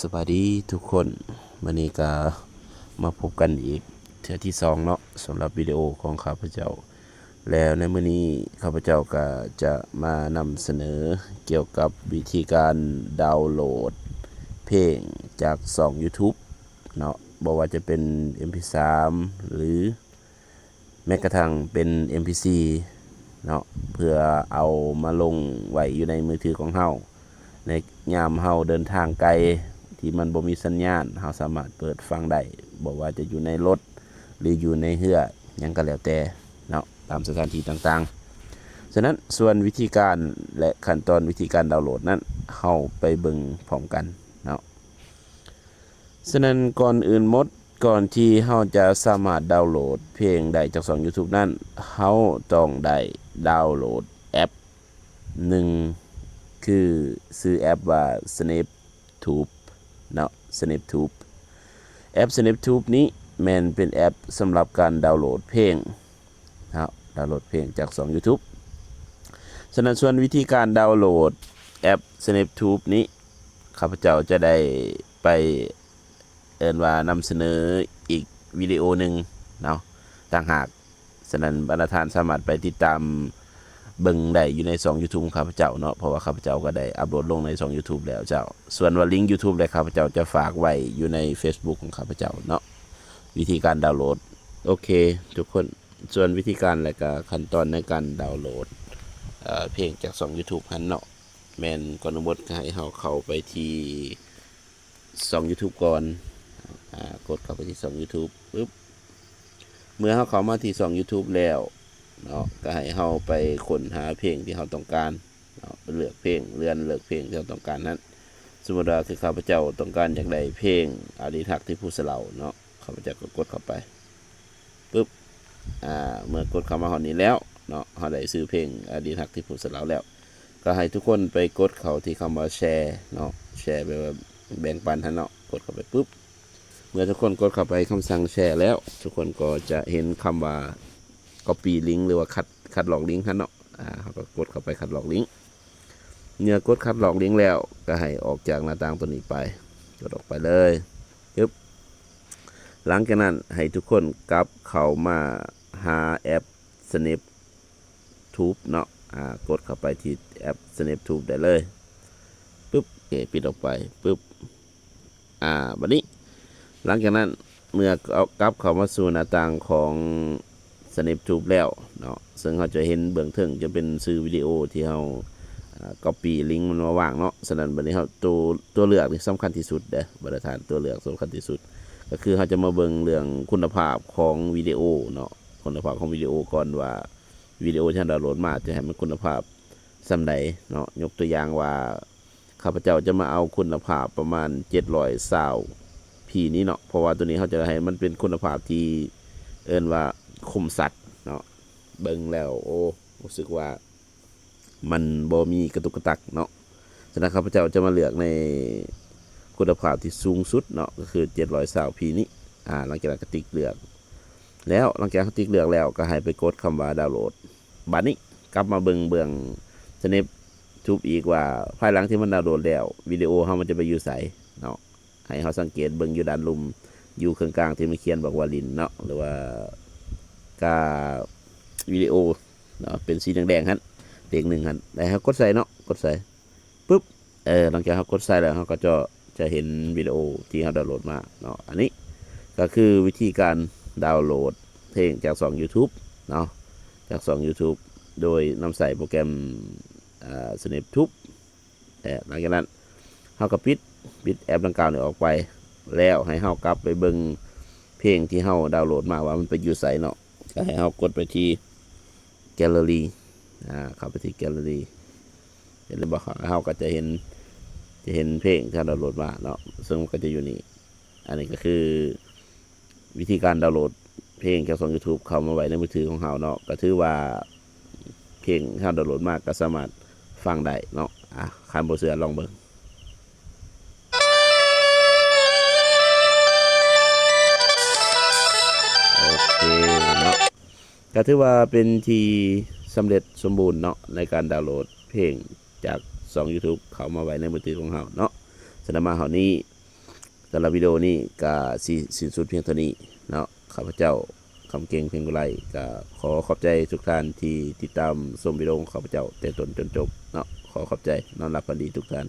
ສະບາຍດີທຸກຄົນ, ມື້ນີ້ກໍມາພົບກັນອີກເທື່ອທີສອງເນາະ ສຳລັບວິດີໂອຂອງຂ້າພະເຈົ້າ. ແລ້ວໃນມື້ນີ້ຂ້າພະເຈົ້າກໍຈະມານຳສະເໜີກ່ຽວກັບວິທີການດາວໂຫຼດເພງຈາກຊ່ອງ YouTube ເນາະ, ບໍ່ວ່າຈະເປັນ ເອັມພີສາມ ຫຼື ແມ້ກະທັ່ງເປັນ ເອັມພີສີ່ ເນາະ ເພື່ອເອົາມາລົງໄວ້ຢູ່ໃນມືຖືຂອງເຮົາ ໃນຍາມເຮົາເດີນທາງໄກ ທີ່ມັນບໍ່ມີສັນຍານ ເຮົາສາມາດເປີດຟັງໄດ້ ບໍ່ວ່າຈະຢູ່ໃນລົດ ຫຼື ຢູ່ໃນເຮືອ ຫຍັງກໍແລ້ວແຕ່ເນາະ ຕາມສະຖານທີ່ຕ່າງໆ. ສະນັ້ນ ສ່ວນວິທີການ ແລະ ຂັ້ນຕອນວິທີການດາວໂຫຼດນັ້ນ ເຮົາໄປເບິ່ງພ້ອມກັນເນາະ. ສະນັ້ນ ກ່ອນອື່ນໝົດ ກ່ອນທີ່ເຮົາຈະສາມາດດາວໂຫຼດເພງໄດ້ຈາກຊ່ອງ YouTube ນັ້ນ, ເຮົາຕ້ອງໄດ້ດາວໂຫຼດແອັບໜຶ່ງ ຄືຊື່ແອັບວ່າ SnapTube ເນາະ, SnapTube. ແອັບ SnapTube ນີ້ແມ່ນເປັນແອັບສຳລັບການດາວໂຫຼດເພງເນາະ, ດາວໂຫຼດເພງຈາກຊ່ອງ YouTube. ສະນັ້ນ ສ່ວນວິທີການດາວໂຫຼດແອັບ SnapTube ນີ້ ຂ້າພະເຈົ້າຈະໄດ້ໄປ ເອີ້ນວ່ານຳສະເໜີອີກວິດີໂອໜຶ່ງເນາະ ຕ່າງຫາກ. ສະນັ້ນ ບັນດາທ່ານສາມາດໄປຕິດຕາມເບິ່ງໄດ້ຢູ່ໃນຊ່ອງ YouTube ຂອງຂ້າພະເຈົ້າເນາະ, ເພາະວ່າຂ້າພະເຈົ້າກໍໄດ້ອັບໂຫຼດລົງໃນຊ່ອງ YouTube ແລ້ວເຈົ້າ. ສ່ວນວ່າລິງ YouTube ແລະ ຂ້າພະເຈົ້າຈະຝາກໄວ້ຢູ່ໃນ Facebook ຂອງຂ້າພະເຈົ້າເນາະ, ວິທີການດາວໂຫຼດ. ໂອເຄທຸກຄົນ, ສ່ວນວິທີການ ແລະ ກະຂັ້ນຕອນໃນການດາວໂຫຼດ ເອີ ເພງຈາກຊ່ອງ YouTube ຫັ້ນເນາະ, ແມ່ນກ່ອນອື່ນໝົດກໍໃຫ້ເຮົາເຂົ້າໄປທີ່ ຊ່ອງ YouTube ກ່ອນ. ອາ ກົດເຂົ້າໄປທີ່ຊ່ອງ YouTube ປຶບ, ເມື່ອເຮົາເຂົ້າມາທີ່ຊ່ອງ YouTube ແລ້ວເນາະ, ກໍໃຫ້ເຮົາໄປຄົ້ນຫາເພງທີ່ເຮົາຕ້ອງການເນາະ, ເລືອກເພງ, ເລື່ອນເລືອກເພງທີ່ເຮົາຕ້ອງການຫັ້ນ. ສົມມຸດວ່າຄືຂ້າພະເຈົ້າຕ້ອງການຢາກໄດ້ເພງ ອາລີຮັກ ທີ່ຜູ້ສະເລົາເນາະ, ຂ້າພະເຈົ້າກໍກົດເຂົ້າໄປ. ປຶບ ອາ ເມື່ອກົດເຂົ້າມາຮອດນີ້ແລ້ວເນາະ, ເຮົາໄດ້ຊື່ເພງ ອາ ດີຮັກທີ່ຜູ້ສະເລົາແລ້ວ, ກໍໃຫ້ທຸກຄົນໄປກົດເຂົ້າທີ່ຄຳວ່າແຊເນາະ, ແຊແປວ່າແບ່ງປັນຫັ້ນເນາະ, ກົດເຂົ້າໄປປຶບ, ເມື່ອທຸກຄົນກົດເຂົ້າໄປຄຳສັ່ງແຊແລ້ວ, ທຸກຄົນກໍຈະເຫັນຄຳວ່າ copy link ຫຼືວ່າຄັດ ຄັດລອກລິງຫັ້ນເນາະ, ອາ ເຮົາກໍກົດເຂົ້າໄປຄັດລອກລິງ. ເມື່ອກົດຄັດລອກລິງແລ້ວ ກໍໃຫ້ອອກຈາກໜ້າຕ່າງຕົວນີ້ໄປ, ກົດອອກໄປເລີຍ. ປຶບ ຫຼັງຈາກນັ້ນໃຫ້ທຸກຄົນກັບເຂົ້າມາຫາແອັບ SnapTube ເນາະ, ອາ ກົດເຂົ້າໄປທີ່ແອັບ SnapTube ໄດ້ເລີຍ. ປຶບ ໂອເຄ ປິດອອກໄປ. ປຶບ ອາ ບັດນີ້ ຫຼັງຈາກນັ້ນ ເມື່ອເອົາ ກັບເຂົ້າມາສູ່ໜ້າຕ່າງຂອງ SnapTube ແລ້ວເນາະ, ເຊິ່ງເຮົາຈະເຫັນເບື້ອງເທິງຈະເປັນຊື່ວິດີໂອທີ່ເຮົາ ອາ copy link ມັນມາວາງເນາະ. ສະນັ້ນ ບັດນີ້ເຮົາ ຕົວ ຕົວເລືອກນີ້ສຳຄັນທີ່ສຸດເດ້ ບັນດາທ່ານ, ຕົວເລືອກສຳຄັນທີ່ສຸດ ກໍຄືເຮົາຈະມາເບິ່ງເລື່ອງຄຸນນະພາບຂອງວິດີໂອເນາະ, ຄຸນນະພາບຂອງວິດີໂອກ່ອນວ່າ ວິດີໂອທີ່ເຮົາດາວໂຫຼດມາຈະໃຫ້ມັນຄຸນນະພາບສ່ຳໃດເນາະ. ຍົກຕົວຢ່າງວ່າ ຂ້າພະເຈົ້າຈະມາເອົາຄຸນນະພາບປະມານເຈັດຮ້ອຍຊາວພີນີ້ເນາະ, ເພາະວ່າໂຕນີ້ເຮົາຈະໃຫ້ມັນເປັນຄຸນນະພາບທີ່ເອີ້ນວ່າຄົມຊັດເນາະ. ເບິ່ງແລ້ວ ໂອ້ ຮູ້ສຶກວ່າມັນບໍ່ມີກະຕຸກກະຕັກເນາະ. ສະນັ້ນ ຂ້າພະເຈົ້າຈະມາເລືອກໃນຄຸນນະພາບທີ່ສູງສຸດເນາະ, ກໍຄືເຈັດຮ້ອຍຊາວພີນີ້. ອາ ຫຼັງຈາກນັ້ນກໍຕິກເລືອກ ແລ້ວ ຫຼັງຈາກເຮົາຕິກເລືອກແລ້ວ ກໍໃຫ້ໄປກົດຄຳວ່າດາວໂຫຼດ. ບາດນີ້ກັບມາເບິ່ງເບື້ອງ SnapTube ອີກວ່າ ພາຍຫຼັງທີ່ມັນດາວໂຫຼດແລ້ວ ວິດີໂອເຮົາມັນຈະໄປຢູ່ໃສເນາະ. ໃຫ້ເຮົາສັງເກດເບິ່ງຢູ່ດ້ານລຸ່ມ ຢູ່ເຄິ່ງກາງທີ່ມັນຂຽນບອກວ່າຫຼິ້ນເນາະ ຫຼືວ່າກາ ວິດີໂອເນາະ ເປັນສີແດງໆຫັ້ນ ເລກໜຶ່ງຫັ້ນ, ແລ້ວເຮົາກົດໃສ່ເນາະ, ກົດໃສ່ ປຶບ ເອີ ຫຼັງຈາກເຮົາກົດໃສ່ແລ້ວ ເຮົາກໍຈະ ຈະເຫັນວິດີໂອທີ່ເຮົາດາວໂຫຼດມາເນາະ. ອັນນີ້ກໍຄືວິທີການດາວໂຫຼດເພງຈາກຊ່ອງ YouTube ເນາະ, ຈາກຊ່ອງ YouTube ໂດຍນຳໃຊ້ໂປຣແກຣມ ເອີ SnapTube. ແລະ ຫຼັງຈາກນັ້ນ ເຮົາກໍປິດ ປິດແອັບດັ່ງກ່າວນີ້ອອກໄປ, ແລ້ວໃຫ້ເຮົາກັບໄປເບິ່ງເພງທີ່ເຮົາດາວໂຫຼດມາວ່າມັນໄປຢູ່ໃສເນາະ. ກໍໃຫ້ເຮົາກົດໄປທີ່ Gallery ອາ ເຂົ້າໄປທີ່ Gallery ເຫັນແລ້ວບໍ່? ເຮົາກໍຈະເຫັນ ຈະເຫັນເພງທີ່ເຮົາດາວໂຫຼດມາເນາະ, ເຊິ່ງມັນກໍຈະຢູ່ນີ້. ອັນນີ້ກໍຄືວິທີການດາວໂຫຼດເພງຈາກຊ່ອງ YouTube ເຂົ້າມາໄວ້ໃນມືຖືຂອງເຮົາເນາະ. ກໍຖືວ່າເພງທີ່ເຮົາດາວໂຫຼດມາກໍສາມາດຟັງໄດ້ເນາະ. ອາ ຄັນບໍ່ເຊື່ອລອງເບິ່ງ. ໂອເຄເນາະ, ກໍຖືວ່າເປັນທີ່ສຳເລັດສົມບູນເນາະ ໃນການດາວໂຫຼດເພງຈາກຊ່ອງ YouTube ເຂົ້າມາໄວ້ໃນມືຖືຂອງເຮົາເນາະ. ສະນັ້ນມາຮອດນີ້ ສຳລັບວິດີໂອນີ້ກໍຊິສິ້ນສຸດພຽງເທົ່ານີ້ເນາະ. ຂ້າພະເຈົ້າ ຄຳເກັ່ງ ເພັງອຸໄລ ກໍຂໍຂອບໃຈທຸກທ່ານທີ່ຕິດຕາມຊົມວິດີໂອຂອງຂ້າພະເຈົ້າແຕ່ຕົ້ນຈົນຈົບເນາະ. ຂໍຂອບໃຈ. ນອນຫຼັບຝັນດີທຸກທ່ານ.